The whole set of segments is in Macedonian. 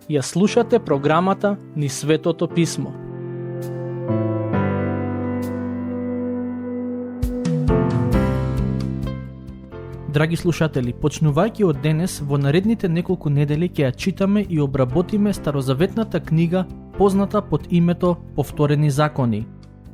Ја слушате програмата Низ Светото Писмо. Драги слушатели, почнувајќи од денес, во наредните неколку недели ќе ја читаме и обработиме старозаветната книга, позната под името Повторени закони.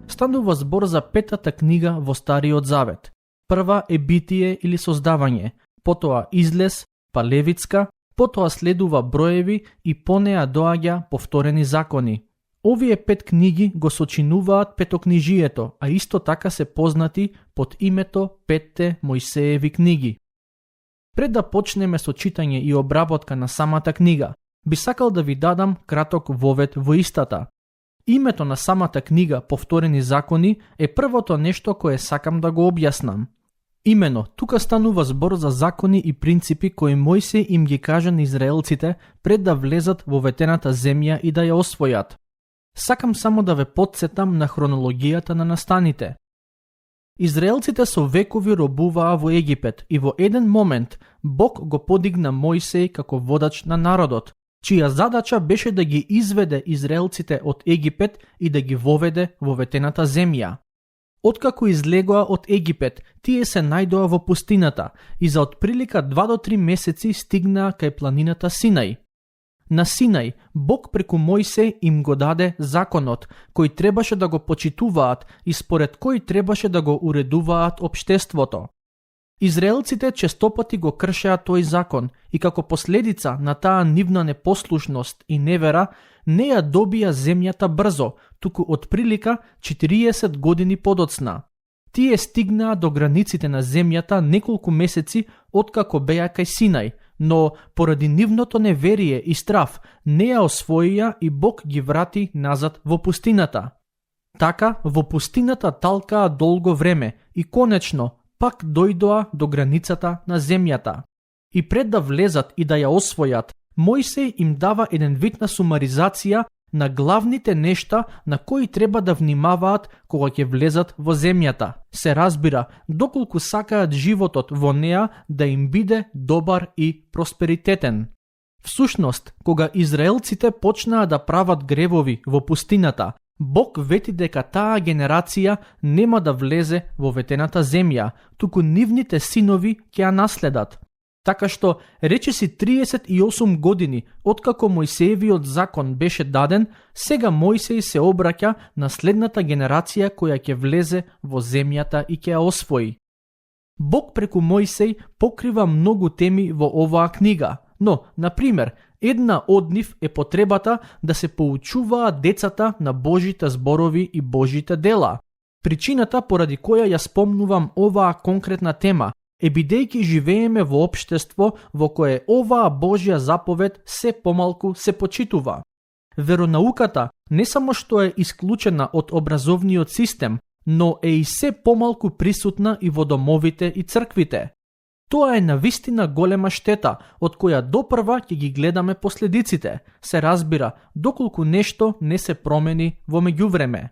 Станува збор за петата книга во Стариот Завет. Прва е Битие или Создавање, потоа Излез, па Левитска, потоа следува Броеви и по неа доаѓа Повторени закони. Овие пет книги го сочинуваат петокнижието, а исто така се познати под името Петте Мојсееви книги. Пред да почнеме со читање и обработка на самата книга, би сакал да ви дадам краток вовед во истата. Името на самата книга Повторени закони е првото нешто кое сакам да го објаснам. Имено, тука станува збор за закони и принципи кои Мојсей им ги кажа на израелците пред да влезат во ветената земја и да ја освојат. Сакам само да ве потсетам на хронологијата на настаните. Израелците со векови робуваа во Египет и во еден момент Бог го подигна Мојсей како водач на народот, чија задача беше да ги изведе израелците од Египет и да ги воведе во ветената земја. Откако излегоа од Египет, тие се најдоа во пустината и за отприлика 2 до 3 месеци стигнаа кај планината Синај. На Синај, Бог преку Мојсей им го даде законот, кој требаше да го почитуваат и според кој требаше да го уредуваат општеството. Израелците честопати го кршеа тој закон и како последица на таа нивна непослушност и невера, не ја добија земјата брзо, туку отприлика 40 години подоцна. Тие стигнаа до границите на земјата неколку месеци откако беа кај Синај, но поради нивното неверие и страф не ја освоија и Бог ги врати назад во пустината. Така, во пустината талкаа долго време и конечно пак дојдоа до границата на земјата. И пред да влезат и да ја освојат, Мојсей им дава еден вид на сумаризација на главните нешта на кои треба да внимаваат кога ќе влезат во земјата. Се разбира, доколку сакаат животот во неа да им биде добар и просперитетен. Всушност, кога израелците почнаа да прават гревови во пустината, Бог вети дека таа генерација нема да влезе во ветената земја, туку нивните синови ќе ја наследат. Така што, речиси 38 години откако Мојсеевиот закон беше даден, сега Мојсей се обраќа на следната генерација која ќе влезе во земјата и ќе ја освои. Бог преку Мојсей покрива многу теми во оваа книга, но, например, една од нив е потребата да се поучуваат децата на Божите зборови и Божите дела. Причината поради која ја спомнувам оваа конкретна тема е бидејќи живееме во општество во кое оваа Божја заповед се помалку се почитува. Веронауката не само што е исклучена од образовниот систем, но е и се помалку присутна и во домовите и црквите. Тоа е навистина голема штета, од која допрва ќе ги гледаме последиците, се разбира, доколку нешто не се промени во меѓувреме.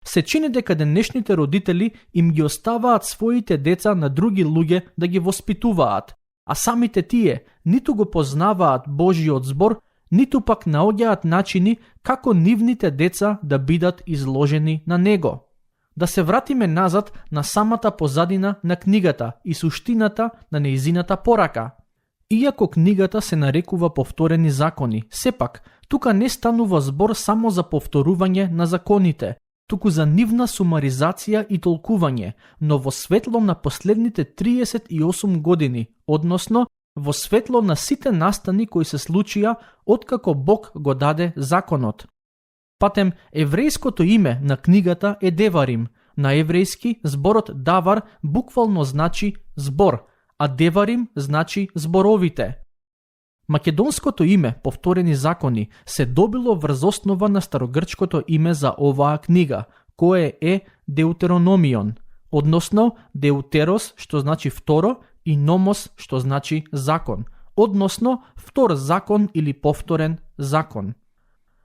Се чини дека денешните родители им ги оставаат своите деца на други луѓе да ги воспитуваат, а самите тие ниту го познаваат Божиот збор, ниту пак наоѓаат начини како нивните деца да бидат изложени на него. Да се вратиме назад на самата позадина на книгата и суштината на нејзината порака. Иако книгата се нарекува Повторени закони, сепак, тука не станува збор само за повторување на законите, туку за нивна сумаризација и толкување, но во светло на последните 38 години, односно во светло на сите настани кои се случија откако Бог го даде законот. Патем, еврејското име на книгата е Деварим. На еврејски зборот Давар буквално значи збор, а Деварим значи зборовите. Македонското име Повторени закони се добило врз основа на старогрчкото име за оваа книга, кое е Деутерономион, односно Деутерос, што значи второ, и Номос, што значи закон, односно втор закон или повторен закон.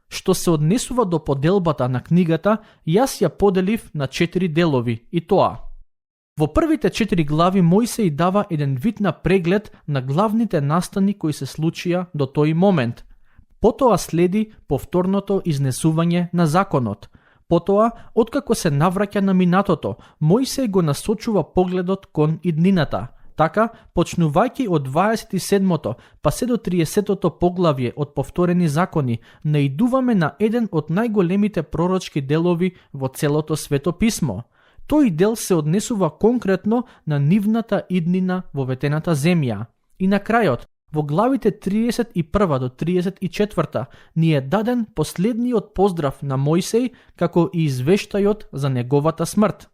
Што се однесува до поделбата на книгата, јас ја поделив на 4 делови, и тоа: Во првите 4 глави Мојсеј дава еден вид на преглед на главните настани кои се случија до тој момент. Потоа следи повторното изнесување на законот. Потоа, откако се навраќа на минатото, Мојсеј го насочува погледот кон иднината. Така, почнувајќи од 27-то па се до 30-то поглавје од повторени закони, наидуваме на еден од најголемите пророчки делови во целото свето писмо. Тој дел се однесува конкретно на нивната иднина во ветената земја. И на крајот, во главите 31 до 34 ни е даден последниот поздрав на Мојсеј како и извештајот за неговата смрт.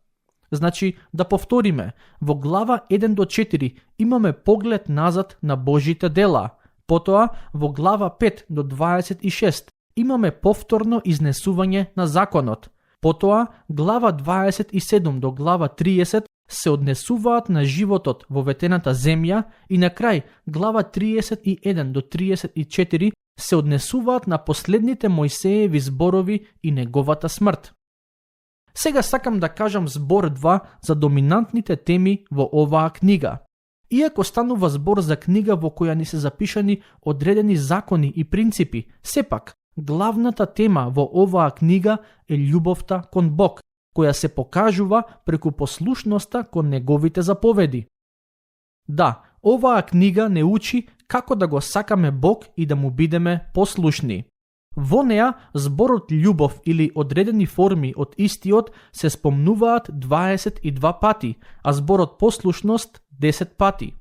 Значи, да повториме, во глава 1 до 4 имаме поглед назад на Божите дела. Потоа, во глава 5 до 26 имаме повторно изнесување на законот. Потоа, глава 27 до глава 30 се однесуваат на животот во ветената земја и на крај глава 31 до 34 се однесуваат на последните Мојсееви зборови и неговата смрт. Сега сакам да кажам збор 2 за доминантните теми во оваа книга. Иако станува збор за книга во која ни се запишани одредени закони и принципи, сепак, главната тема во оваа книга е љубовта кон Бог, која се покажува преку послушноста кон неговите заповеди. Да, оваа книга не учи како да го сакаме Бог и да му бидеме послушни. Во неа зборот љубов или одредени форми од истиот се спомнуваат 22 пати, а зборот послушност 10 пати.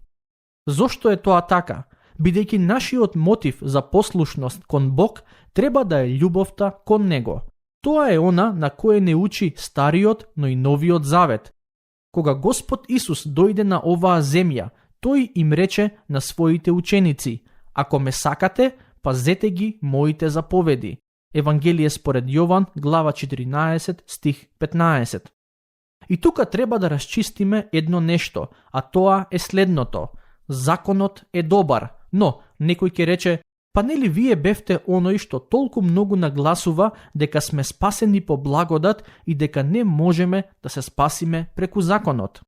Зошто е тоа така? Бидејќи нашиот мотив за послушност кон Бог треба да е љубовта кон Него. Тоа е она на кое не учи Стариот, но и Новиот Завет. Кога Господ Исус дојде на оваа земја, тој им рече на своите ученици: ако ме сакате, пазете ги моите заповеди. Евангелие според Јован, глава 14, стих 15. И тука треба да расчистиме едно нешто, а тоа е следното. Законот е добар, но некој ќе рече: па нели вие бевте оној што толку многу нагласува дека сме спасени по благодат и дека не можеме да се спасиме преку законот?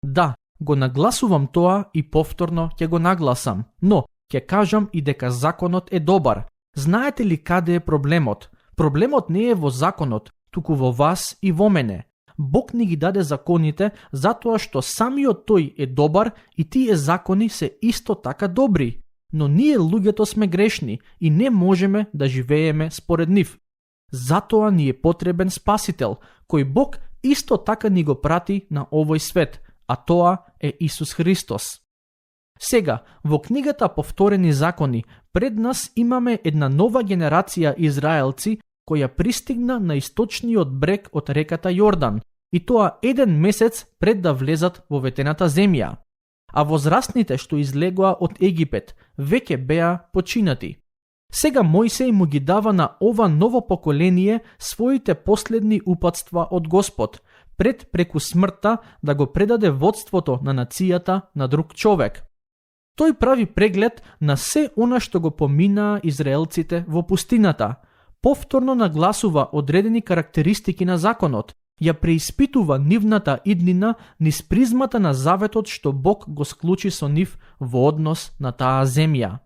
Да, го нагласувам тоа и повторно ќе го нагласам, но ќе кажам и дека законот е добар. Знаете ли каде е проблемот? Проблемот не е во законот, туку во вас и во мене. Бог ни ги даде законите затоа што самиот тој е добар и тие закони се исто така добри. Но ние луѓето сме грешни и не можеме да живееме според нив. Затоа ни е потребен спасител, кој Бог исто така ни го прати на овој свет, а тоа е Исус Христос. Сега, во книгата Повторени закони, пред нас имаме една нова генерација израелци која пристигна на источниот брег од реката Јордан, и тоа еден месец пред да влезат во ветената земја. А возрастните што излегоа од Египет веќе беа починати. Сега Мојсеј му ги дава на ова ново поколение своите последни упатства од Господ, пред преку смртта да го предаде водството на нацијата на друг човек. Тој прави преглед на се она што го поминаа израелците во пустината, повторно нагласува одредени карактеристики на законот, ја преиспитува нивната иднина низ призмата на заветот што Бог го склучи со нив во однос на таа земја.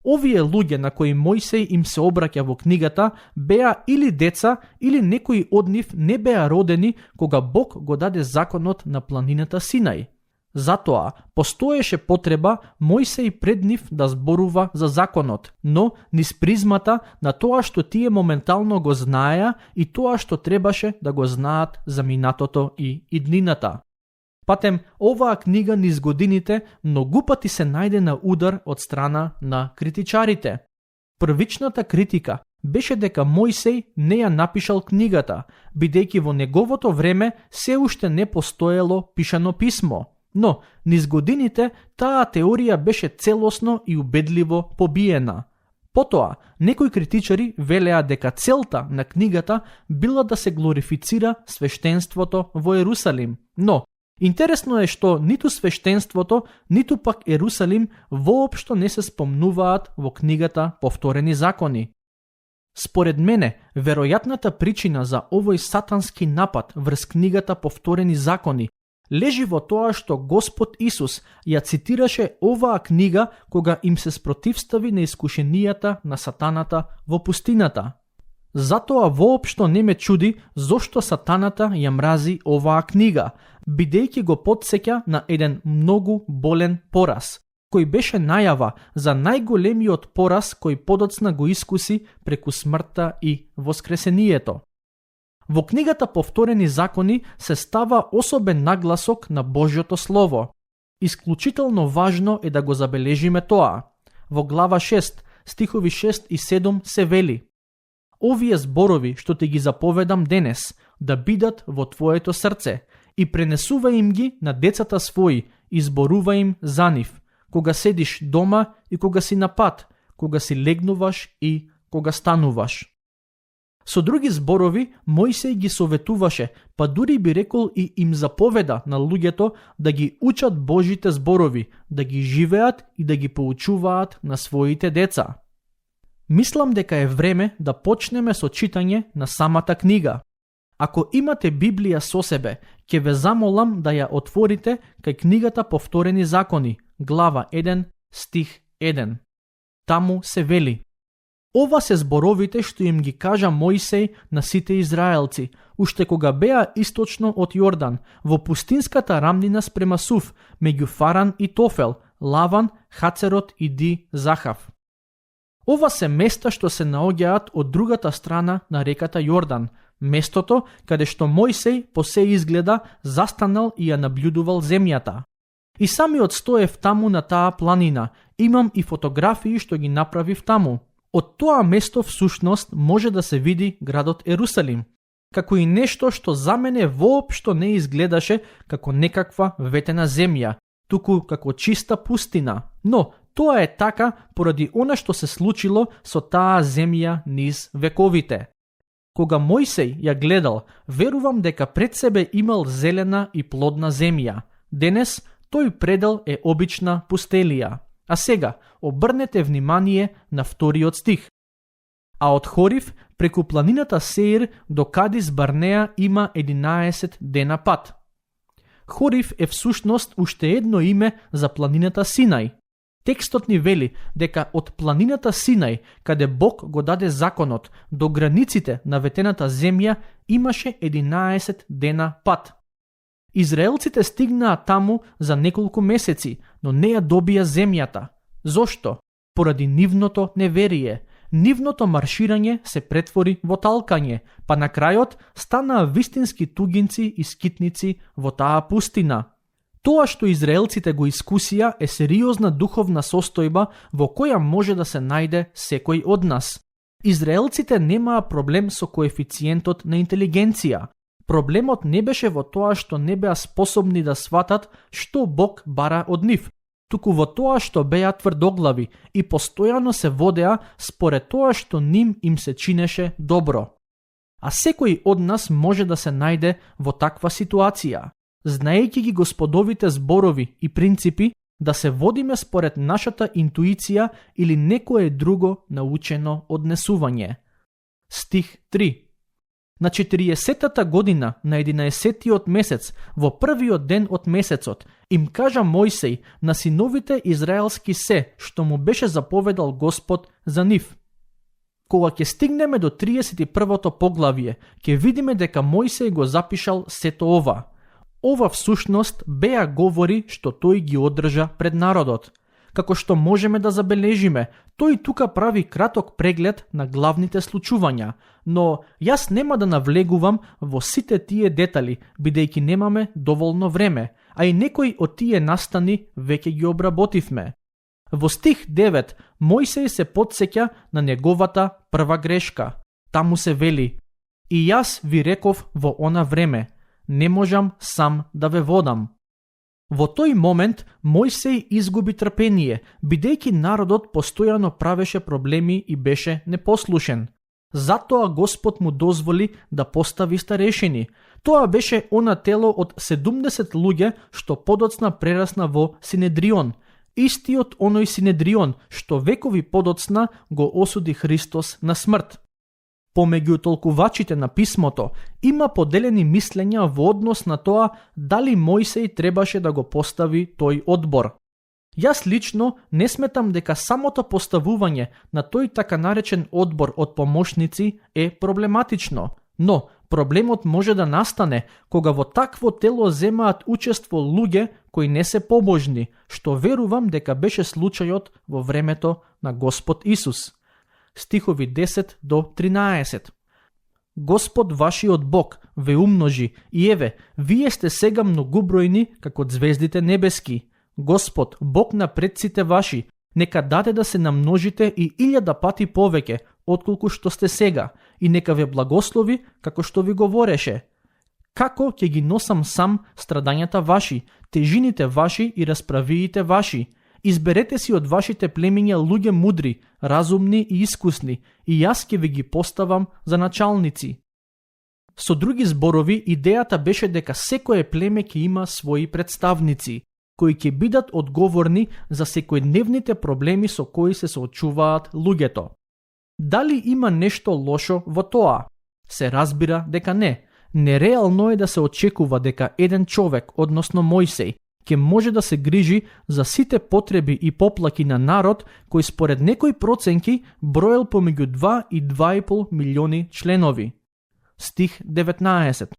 Овие луѓе на кои Мојсеј им се обраќа во книгата беа или деца, или некои од нив не беа родени кога Бог го даде законот на планината Синај. Затоа, постоеше потреба Мојсеј пред нив да зборува за законот, но низ призмата на тоа што тие моментално го знаеа и тоа што требаше да го знаат за минатото и иднината. Патем, оваа книга низ годините многу пати се најде на удар од страна на критичарите. Првичната критика беше дека Мојсеј не ја напишал книгата, бидејќи во неговото време се уште не постоело пишано писмо. Но, низ годините, таа теорија беше целосно и убедливо побиена. Потоа, некои критичари велеа дека целта на книгата била да се глорифицира свештенството во Ерусалим. Но, интересно е што ниту свештенството, ниту пак Ерусалим воопшто не се спомнуваат во книгата Повторени закони. Според мене, веројатната причина за овој сатански напад врз книгата Повторени закони лежи во тоа што Господ Исус ја цитираше оваа книга кога им се спротивстави на искушенијата на сатаната во пустината. Затоа воопшто не ме чуди зошто сатаната ја мрази оваа книга, бидејќи го потсеќа на еден многу болен пораз, кој беше најава за најголемиот пораз кој подоцна го искуси преку смртта и воскресението. Во книгата Повторени закони се става особен нагласок на Божјото Слово. Исклучително важно е да го забележиме тоа. Во глава 6, стихови 6 и 7 се вели: овие зборови што ти ги заповедам денес, да бидат во твоето срце, и пренесувај им ги на децата своји, и зборувај им за нив, кога седиш дома и кога си на пат, кога си легнуваш и кога стануваш. Со други зборови, Мојсей ги советуваше, па дури би рекол и им заповеда на луѓето да ги учат Божите зборови, да ги живеат и да ги поучуваат на своите деца. Мислам дека е време да почнеме со читање на самата книга. Ако имате Библија со себе, ќе ве замолам да ја отворите кај книгата Повторени закони, глава 1, стих 1. Таму се вели: ова се зборовите што им ги кажа Мојсей на сите израелци, уште кога беа источно од Јордан, во пустинската рамнина спрема Суф, меѓу Фаран и Тофел, Лаван, Хацерот и Ди Захав. Ова се места што се наоѓаат од другата страна на реката Јордан, местото каде што Мојсей по се изгледа застанал и ја наблюдувал земјата. И самиот стоев таму на таа планина, имам и фотографии што ги направив таму. Од тоа место всушност може да се види градот Ерусалим, како и нешто што за мене воопшто не изгледаше како некаква ветена земја, туку како чиста пустина. Но тоа е така поради она што се случило со таа земја низ вековите. Кога Мојсей ја гледал, верувам дека пред себе имал зелена и плодна земја. Денес тој предел е обична пустелија. А сега, обрнете внимание на вториот стих. А од Хорив преку планината Сеир до Кадис Барнеа има 11 дена пат. Хорив е всушност уште едно име за планината Синај. Текстот ни вели дека од планината Синај, каде Бог го даде законот, до границите на ветената земја имаше 11 дена пат. Израелците стигнаа таму за неколку месеци, но не ја добија земјата. Зошто? Поради нивното неверие. Нивното марширање се претвори во талкање, па на крајот станаа вистински тугинци и скитници во таа пустина. Тоа што израелците го искусија е сериозна духовна состојба во која може да се најде секој од нас. Израелците немаа проблем со коефициентот на интелигенција. Проблемот не беше во тоа што не беа способни да сватат што Бог бара од нив, туку во тоа што беа тврдоглави и постојано се водеа според тоа што ним им се чинеше добро. А секој од нас може да се најде во таква ситуација, знаејќи ги Господовите зборови и принципи, да се водиме според нашата интуиција или некое друго научено однесување. Стих 3. На 40-та година, на 11-тиот месец, во првиот ден од месецот, им кажа Мојсей на синовите израелски се, што му беше заповедал Господ за нив. Кога ќе стигнеме до 31-то поглавје, ќе видиме дека Мојсей го запишал сето ова. Ова всушност беа говори што тој ги одржа пред народот. Како што можеме да забележиме, тој тука прави краток преглед на главните случувања, но јас нема да навлегувам во сите тие детали, бидејќи немаме доволно време, а и некои од тие настани веќе ги обработивме. Во стих 9, Мојсей се потсеќа на неговата прва грешка. Таму се вели: и јас ви реков во она време, не можам сам да ве водам. Во тој момент Мојсей изгуби трпение, бидејќи народот постојано правеше проблеми и беше непослушен. Затоа Господ му дозволи да постави старешини. Тоа беше она тело од 70 луѓе што подоцна прерасна во Синедрион, истиот оној Синедрион што векови подоцна го осуди Христос на смрт. Помеѓу толкувачите на писмото има поделени мислења во однос на тоа дали Мојсей требаше да го постави тој одбор. Јас лично не сметам дека самото поставување на тој така наречен одбор од помошници е проблематично, но проблемот може да настане кога во такво тело земаат учество луѓе кои не се побожни, што верувам дека беше случајот во времето на Господ Исус. Стихови 10 до 13. Господ вашиот Бог ве умножи и еве, вие сте сега многубројни како звездите небески. Господ, Бог на предците ваши, нека даде да се намножите и 1000 пати повеќе, отколку што сте сега, и нека ве благослови како што ви говореше. Како ќе ги носам сам страдањата ваши, тежините ваши и расправиите ваши? Изберете си од вашите племиња луѓе мудри, разумни и искусни, и јас ќе ви ги поставам за началници. Со други зборови, идејата беше дека секое племе ќе има своји представници, кои ќе бидат одговорни за секојдневните проблеми со кои се соочуваат луѓето. Дали има нешто лошо во тоа? Се разбира дека не. Нереално е да се очекува дека еден човек, односно Мојсей, ќе може да се грижи за сите потреби и поплаки на народ кој според некои проценки броел помеѓу 2 и 2,5 милиони членови. Стих 19.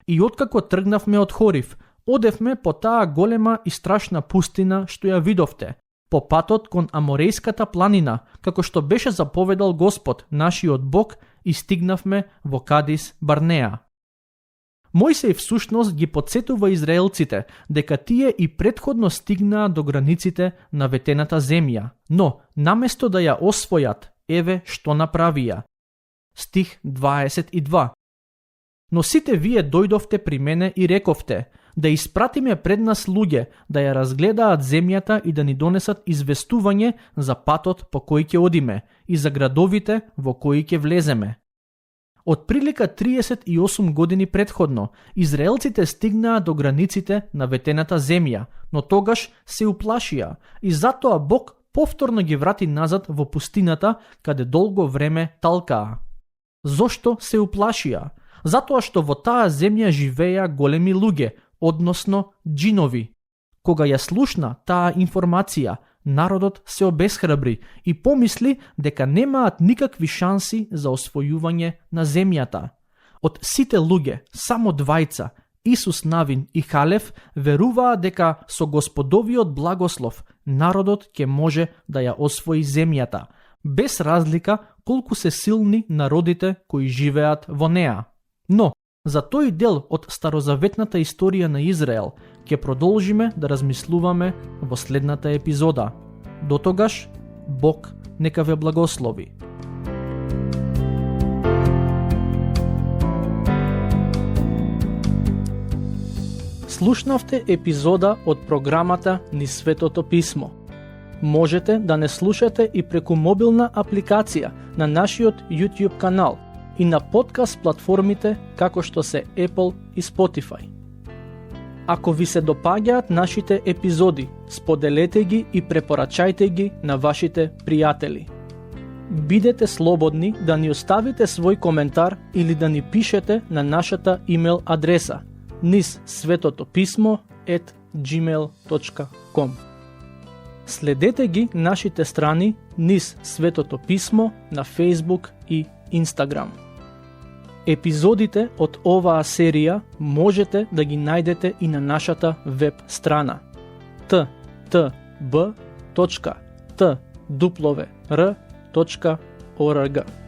И откако тргнавме од Хорив, одевме по таа голема и страшна пустина што ја видовте, по патот кон Аморејската планина, како што беше заповедал Господ, нашиот Бог, и стигнавме во Кадис Барнеа. Мојсей всушност ги подсетува израелците дека тие и претходно стигнаа до границите на ветената земја, но наместо да ја освојат, еве што направија. Стих 22. Но сите вие дојдовте при мене и рековте, да испратиме пред нас луѓе, да ја разгледаат земјата и да ни донесат известување за патот по кој ќе одиме и за градовите во кои ќе влеземе. Од прилика 38 години предходно, израелците стигнаа до границите на ветената земја, но тогаш се уплашија и затоа Бог повторно ги врати назад во пустината каде долго време талкаа. Зошто се уплашија? Затоа што во таа земја живееа големи луѓе, односно џинови. Кога ја слушна таа информација, народот се обесхрабри и помисли дека немаат никакви шанси за освојување на земјата. Од сите луѓе, само двајца, Исус Навин и Халев, веруваа дека со Господовиот благослов народот ќе може да ја освои земјата, без разлика колку се силни народите кои живеат во неа. Но, за тој дел од старозаветната историја на Израел ќе продолжиме да размислуваме во следната епизода. Дотогаш, Бог нека ве благослови. Слушнавте епизода од програмата Низ Светото Писмо. Можете да не слушате и преку мобилна апликација на нашиот YouTube канал и на подкаст платформите како што се Apple и Spotify. Ако ви се допаѓаат нашите епизоди, споделете ги и препорачајте ги на вашите пријатели. Бидете слободни да ни оставите свој коментар или да ни пишете на нашата имейл адреса nizsvetotopисmo@gmail.com. Следете ги нашите страни Низ Светото Писмо на Facebook и Instagram. Епизодите од оваа серија можете да ги најдете и на нашата веб страна ttb.twr.org.